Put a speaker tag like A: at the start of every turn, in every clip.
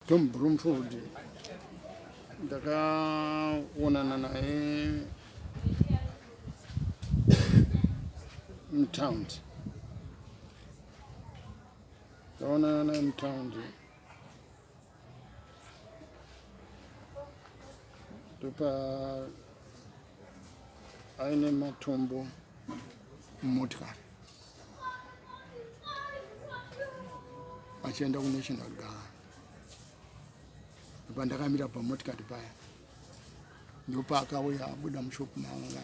A: Tom Brumfield ndakaonana naye mutaundi, ndaonana naye mutaundi ndopa aine matombo mumotikari achienda kunational gallery. Ndopandakamira pamotikari paya, ndopaakauya abuda mushopu manga,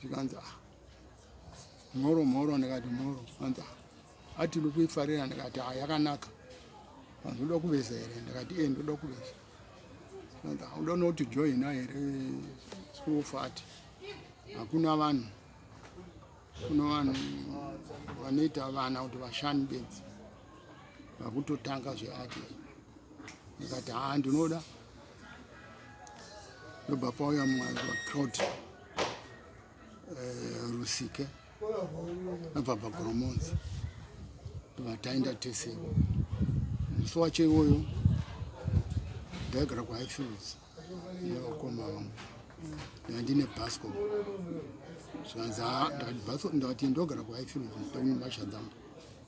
A: zvikanzi, "Ah, mhoro mhoro." Ndikati, "Mhoro." Anzi, "Ah, ati ndikuifarira." Ndikati, "Ah, yakanaka." Anzi, "Unoda kuveza here?" Ndikati, "E, ndoda kuveza." Anzi, "Ah, uda noti joina here school of art? Hakuna vanhu, kuno vanhu vanoita vana kuti vashanu bedzi vakutotanga zveart." Ndikati, "Haa, ndinoda." Ndobva pauya mumwe wacrowd, Rusike, abva paGoromonzi. Ndobva taenda tese. Musi wacho iwoyo ndaigara kuHighfields nevakoma vangu, ndandine bhasikoro. Zvikanzi, "Ah," ndakati, "Bhasikoro?" Ndakati, "Ndogara kuHighfields, ndakune mbatya dzangu."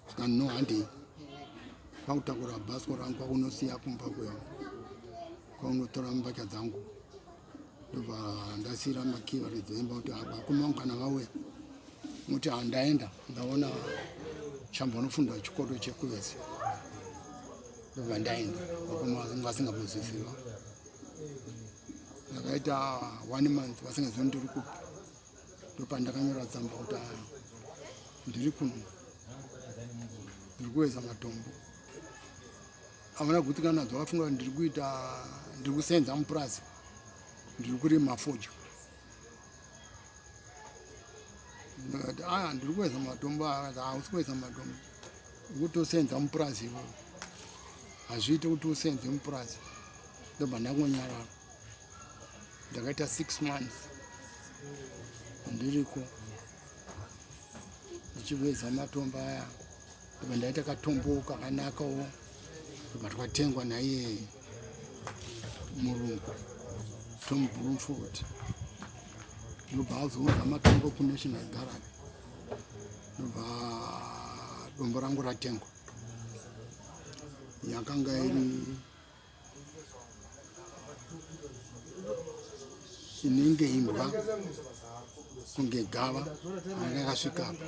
A: Zvikanzi, "No, handei." Kwakutakura bhasikoro rangu, kwakunosiya kumba kuya, kwaunotora mbatya dzangu. Ndobva ndasiyira makii varidzi vemba kuti vakoma vangu kana vauya muti handaenda, ndaona Chamba unofunda chikoro chekuvezi. Ndobva ndaenda, vakoma vasingambozviziva. Ndakaita one month vasingazivi ndiri kupi. Ndopandakanyora tsamba kuti, "Ah, ndiri kuno, ndiri kuveza matombo." Havana gutsikana nadzo, vakafunga kuti ndiri kuita, ndiri kusenza mupurazi, ndiri kurima fodya. Ndikati, "Aya, ndiri kuveza matombo." Akati, "Hausi kuveza matombo, ukutosenza mupurazi iwewe, hazviiti kuti usenze mupurazi." Ndobva ndangonyarara. Ndakaita 6 months ndiriko ndichiveza matombo aya. Ndobva ndaita katombo kakanakawo, ndobva twatengwa naiye murungu Tom Brumfield. Ndobva azounza matombo kuNational Gallery, ndobva dombo rangu ratengwa. Yakanga iri inenge imbwa kunge gava anga yakasvika apa.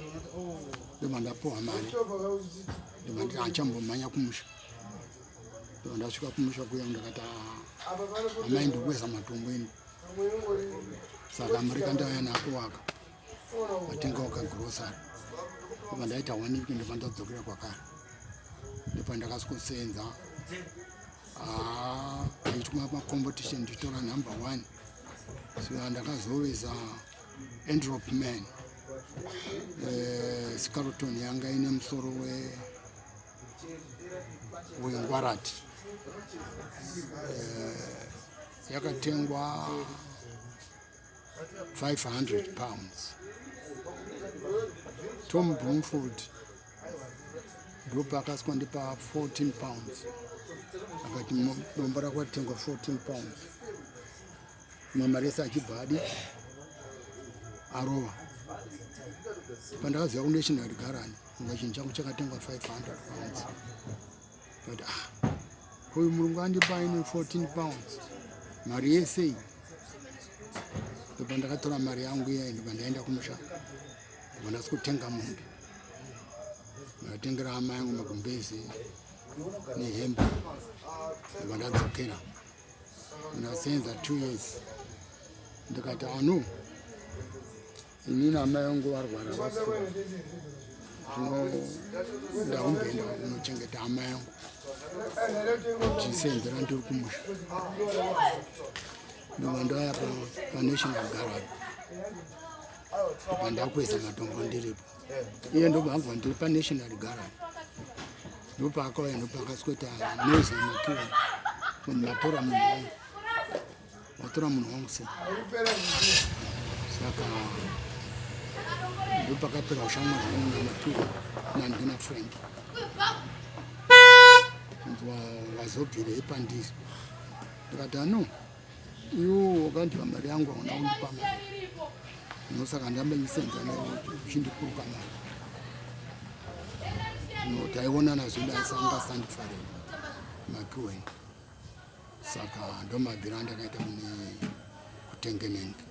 A: Ndobva ndapuwa mari, ndobva nditi achambomhanya kumusha. Ndobva ndasvika kumusha kuya, ndakati, "Ah, amai, ndikuweza matombo ini, saka murika ndauya nako waka atengawo kagrosari." Ndobva ndaita one week, ndobva ndadzokera kwakare. Ndopandakasikosenza aitwa macompetition, ndichitora number one. So ndakazoveza Entrop Man, skeleton yanga ine musoro wengwarati, yakatengwa £500. Tom Brumfield ndopakaswa ndipa £14, akati dombo rako ratengwa £14. Mamari ese achibva adi arova. Pandakaziva kuNational Gallery nga chinhu changu chakatengwa £500, but, ah, uyu murungu andipa ine £14, mari yese iyi. Ndobva ndakatora mari yangu iya, ndobva ndaenda kumusha, ndobva ndasi kutenga mombe. Ndakatengera hama yangu magumbezi nehembe, ndobva ndadzokera. Ndasenza 2 years, ndikati, "Ano, inini amai vangu varwara vapfuura, zvino ndaumboenda kunochengeta hama yangu ndichisenzera ndiri kumusha." Ndobva ndauya paNational Gallery, ndobva ndakweza matombo ndiripo. Iye ndobva abva ndiri paNational Gallery, ndopaakauya, ndopakasweta noise makiwa, munhu matora munhu wangu, watora munhu wangu sei? Saka ndopakapera ushamwari hwangu naMakiwa nandina Frank. Zvikanzi wazobvirei pandiri? Ndikati ano iwo wakandipa mari yangu, hauna kundipa mari, ndosaka ndamba ndisenza uchindikuruka mari. No, taionana zvedu asi anga asandifarira makiweni. Saka ndomabviro andakaita kune kutengenenge.